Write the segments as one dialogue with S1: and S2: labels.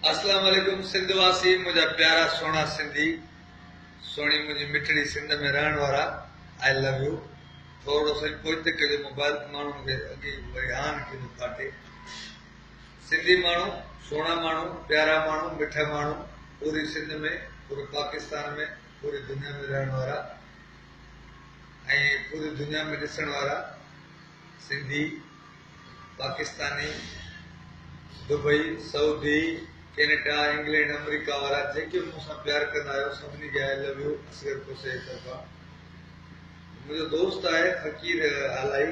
S1: اسلام عليڪم سنڌ واسي منهنجا پيارا سهڻا سنڌي سهڻي منهنجي مٺڙي سنڌ ۾ رهڻ وارا آئي لو يو ٿورڙو سائين پوئتي ڪجو موبائل ته ماڻهو مونکي اڳي وري هان ڪندو ڦاٽي سنڌي ماڻهو سهڻا ماڻهو پيارا ماڻهو مٺا ماڻهو پوري سنڌ ۾ پوري پاڪستان ۾ پوري دنيا ۾ رهڻ وارا ۽ پوري دنيا ۾ ڏسڻ وارا Sindhi Pakistani, Dubai, Saudi, Canada, England, America وارا جيڪي به مون سان پيار ڪندا آهيو سڀني کي آء لو يو اصغر کوسي جي طرفان. منهنجو دوست آهي فقير هالائي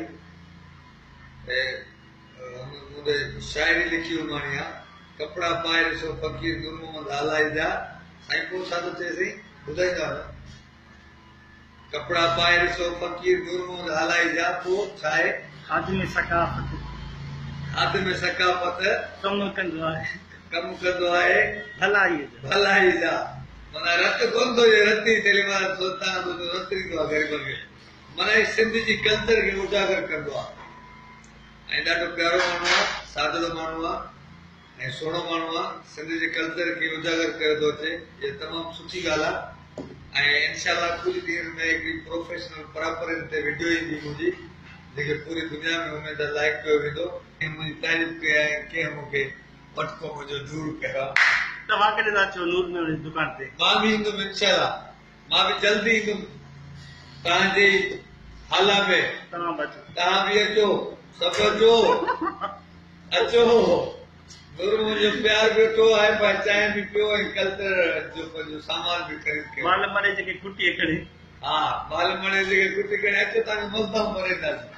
S1: هن مون تي شاعري لکي اماڻي آ ڪپڙا پائي ڏسو فقير نور محمد هالائي جا سائين پوء ڇا ٿو چئي سائين ٻڌائيندا نه. ڪپڙا پائي ڏسو فقير نور محمد هالائي جا پوء ڇاهي.
S2: خادم ثقافت.
S1: خادم ثقافت.
S2: ڪم ڪندو آهي.
S1: ڪم ڪندو آهي.
S2: ڀلائيء جا.
S1: ڀلائيء جا. معنيٰ رت ڪونه ٿو ڏئي رت ئي تيڏي مهل سلطان ٿو ته رت ڏيندو آهي غريبن کي. معنيٰ هي سنڌ جي ڪلچر کي اجاگر ڪندو آهي ۽ ڏاڍو پيارو ماڻهو آهي سادڙو ماڻهو آهي ۽ سهڻو ماڻهو آ سنڌ جي ڪلچر کي اجاگر ڪري ٿو اچي اها تمام سٺي ڳالهه آ ۽ انشاء الله ڪجهه ڏينهن ۾ هڪڙي پروفيشنل پراپر ان تي وڊيو ايندي منهنجي جيڪي پوري دنيا ۾ اميد آ لائيڪ ڪيو ويندو. ڪنهن منهنجي تعريف ڪئي آ ۽ ڪنهن مون کي پٽڪو منهنجو دور ڪيو آ.
S2: توهان ڪڏهن ٿا اچو نور ميمڻ جي دڪان تي.
S1: مان به ايندم انشاء الله مان به جلد ايندم توهان جي هالا ۾.
S2: توهان به اچو.
S1: توهان به اچو سڀ اچو. اچو نور منهنجو پيار به ويٺو آهي پر چانهه به پيو ۽ ڪلچر جو پنهنجو سامان به خريد ڪيو.
S2: مال مڙئي جيڪي کٽي کڻي.
S1: ها مال مڙئي جيڪي کٽي کڻي اچو توهان کي مزدام ڀرينداسين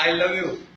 S1: آئي لو يو.